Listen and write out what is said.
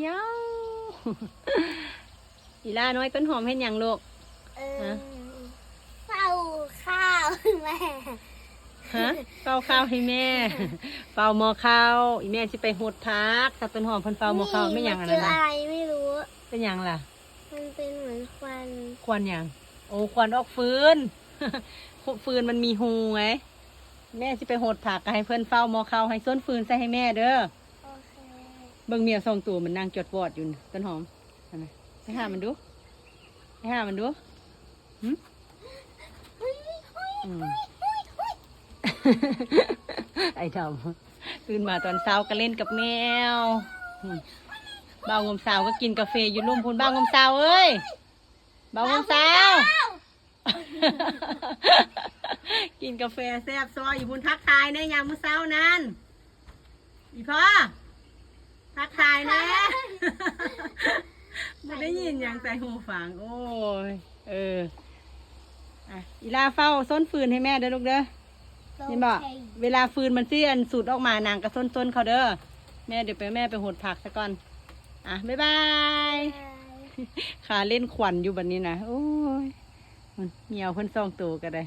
ຍາວ ອີ່ຫຼ້ານ້ອຍຕົ້ນຫອມເຮັດຫຍັງລູກ? ເອີ ຮະ? ເຝົ້າຂ້າວແມ່ ຮະ? ເຝົ້າຂ້າວໃຫ້ແມ່ ເຝົ້າໝໍ້ເຂົ້າ ອີ່ແມ່ຊິໄປຫົດຜັກ ຕາຕົ້ນຫອມເພິ່ນເຝົ້າໝໍ້ເຂົ້າ. ແມ່ນຫຍັງອັນນັ້ນນະ? ນີ້ ມັນຄືອະໄລໄມ່ຮູ້ ເປັນຫຍັງລະ? ມັນເປັນເໝືອນຄວັນ. ຄວັນຫຍັງ? ໂອ້ ຄວັນອອກຟືນ ຟືນມັນມີຮູໄງ. ແມ່ຊິໄປຫົດຜັກ ກໍໃຫ້ເພິ່ນເຝົ້າໝໍ້ເຂົ້າ ໃຫ້ຊົນຟືນໃສ່ໃຫ້ແມ່ເດີ. ໂອເຄ ເບິ່ງແມວສອງໂຕມັນນັ່ງຈອດວອດຢູ່ນະ ຕົ້ນຫອມ ຫັ້ນນະ ໄປຫາມັນດູ ໄປຫາມັນດູ. ຫຶ? ອືມ ໄອ້ດຳ ຕື່ນມາຕອນເຊົ້າກໍຫຼິ້ນກັບແມວ. ອືມ ບ່າວງົມສາວກໍກິນກາເຟຢູ່ລຸ່ມພຸ້ນ. ບ່າວງົມສາວເອີຍ ບ່າວງົມສາວ ກິນກາເຟແຊບຊອຍຢູ່ພຸ້ນ. ທັກທາຍແດ່ຍາມມື້ເຊົ້ານັ້ນ ອີ່ພໍ່ ທັກທາຍແດ່. ບໍ່ໄດ້ຍິນຫຍັງໃສ່ຫູຟັງ. ໂອ້ຍ ເອີ ອ່ະ ອີ່ຫຼ້າເຝົ້າຊົນຟືນໃຫ້ແມ່ເດີລູກເດີ. ເຫັນບໍ່? ໂອເຄ ເວລາຟືນມັນຊິອັນສູດອອກມາ ນາງກໍຊົນໆເຂົາເດີ. ແມ່ ດຽວໄປ ແມ່ໄປຫົດຜັກຊະກ່ອນ. ອ່ະ ບາຍບາຍ. ບາຍບາຍ. ຄາຫຼິ້ນຄວັນຢູ່ບັດນີ້ນະ. ໂອ້ຍ ແມວເພິ່ນສອງໂຕກໍໄດ້.